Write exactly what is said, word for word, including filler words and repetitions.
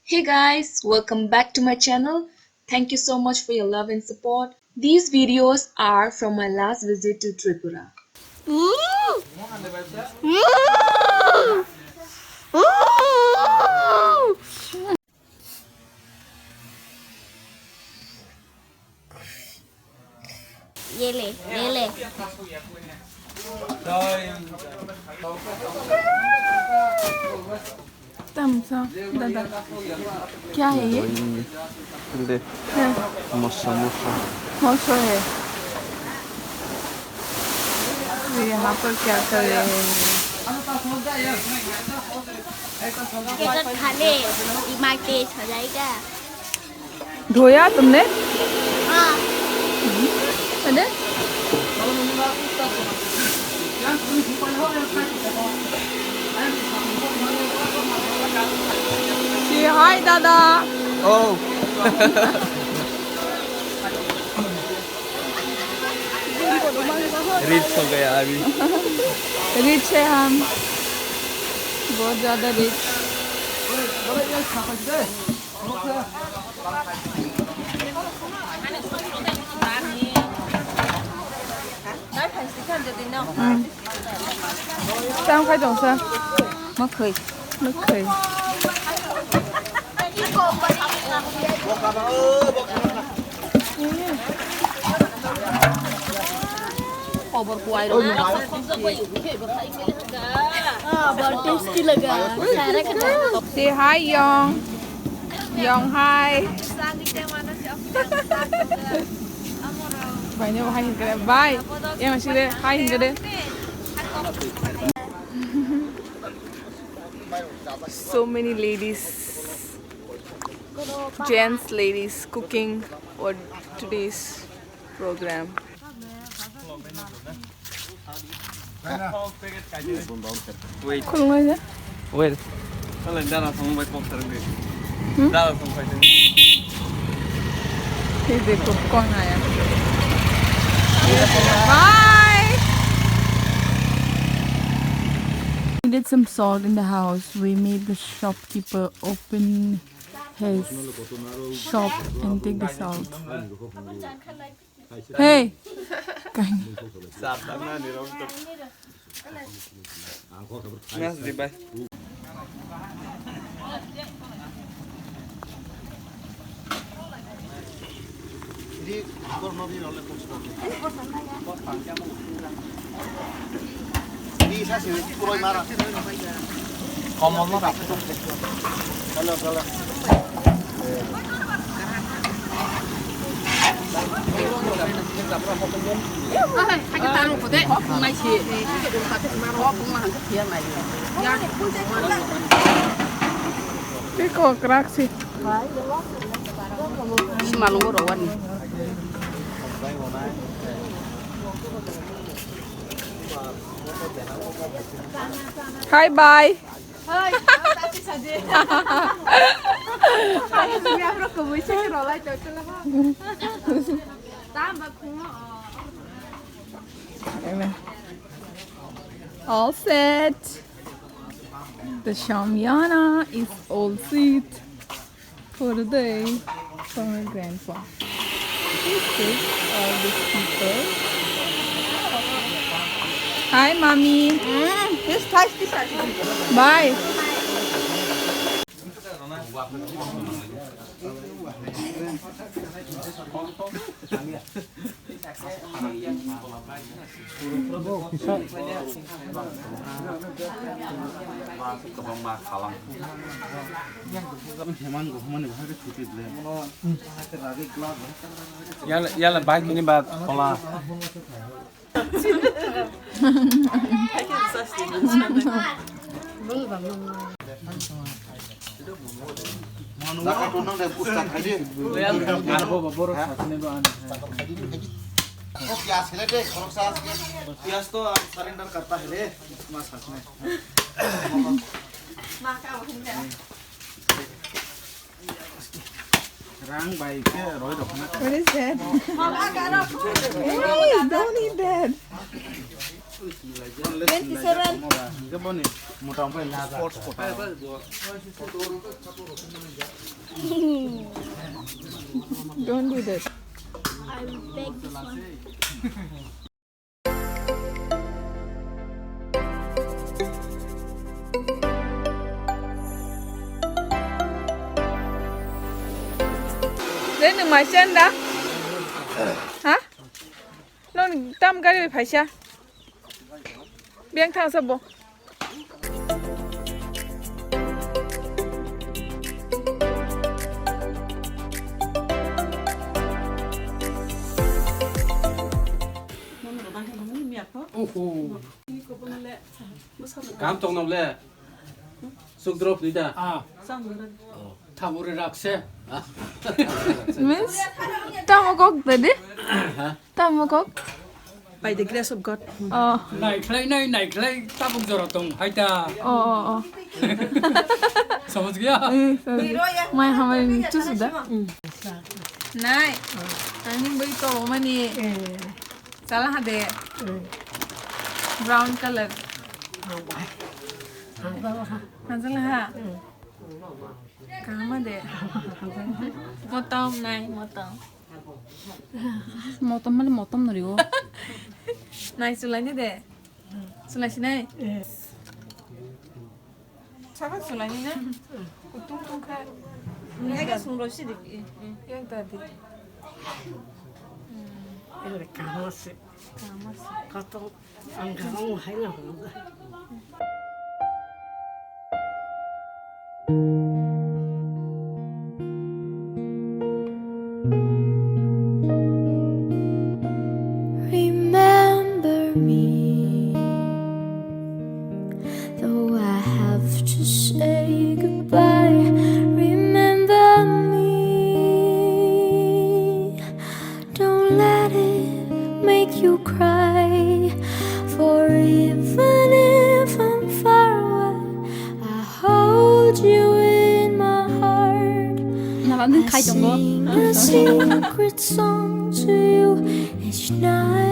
Hey guys, welcome back to my channel. Thank you so much for your love and support. These videos are from my last visit to Tripura. Yele, yele. Tamsa, dada. Kya hai ye? Hindi. Kya? Moso, moso. Moso hai. Ye yahan par kya kar rahe hain? ये तो खा ले, दिमाग तेज हो जाएगा। धोया तुमने? हाँ। अरे? Say hi, दादा। Oh। Rich हो गया अभी। Rich है हम, बहुत ज्यादा rich। Tamo khai tong sa. Mwkhwi. Mwkhwi. Say hi, Yong. Yong, hi. Bai, ne, hi hinka de. Bai. Yang sih de, hi hinka de. So many ladies, gents, ladies cooking for today's program. Wait. Khulumai de. Wait. Wala dara song bai kok sarang de. Hmm? Dara song bai de. Ye dekho, kaun aaya? Bye. We needed some salt in the house. We made the shopkeeper open his shop and take the salt. Hey! Kain. Di sa si puroi mara. Komol no rap. Hello, hello. Tei kok rak si. Simalungo rowani. Hi, bye. All set. The shamiana is all set for the day for my grandpa. Please take all these people. Hi, mommy. Bye. Yala, yala, bike ni ba thola. Daka tonang de pusta khai de. Abo ba borok sakne ba ani. O pyas hele de, khorok sa. Pyas to surrender karta hai re. Ma sakne. Rang bai khe roi rok na. What is that? Hey, don't eat that. Twenty-seven. Don't do that. I will beg this one. Dai nwng mai chen da? Ha? Nong tam gari bai phaisa? Biyang thangsa bo. Oho. Kam tong nam le. Suk drop ni da. Ah. Thamuri rakse. Means, tamo kok tadi? Ha? Tamo kok? By the grace of God. Oh. Naikhlai nai, naikhlai tabuk jora tong hai ta. Oh, oh, oh. Samajh gaya? Eh, sorry. Mai hamai ni chusu da. Nai. Ani bui to mani. Chala ha de. Brown color. Hanjala ha. Kaham de. Motom nai, motom. Motom mani motom nori o. Nai chulai ni de. Chulai sinai. Yes. Saka chulai ni na. Kutung tung kha. Nai ga sung ro si di. Yang tadi. Ele kaham se. Kaham se. Kato. Remember me, though I have to say goodbye. Remember me. Don't let it make you cry. For even if I'm far away, I hold you in my heart. Nang ang khai tongo. I sing a secret song to you each night.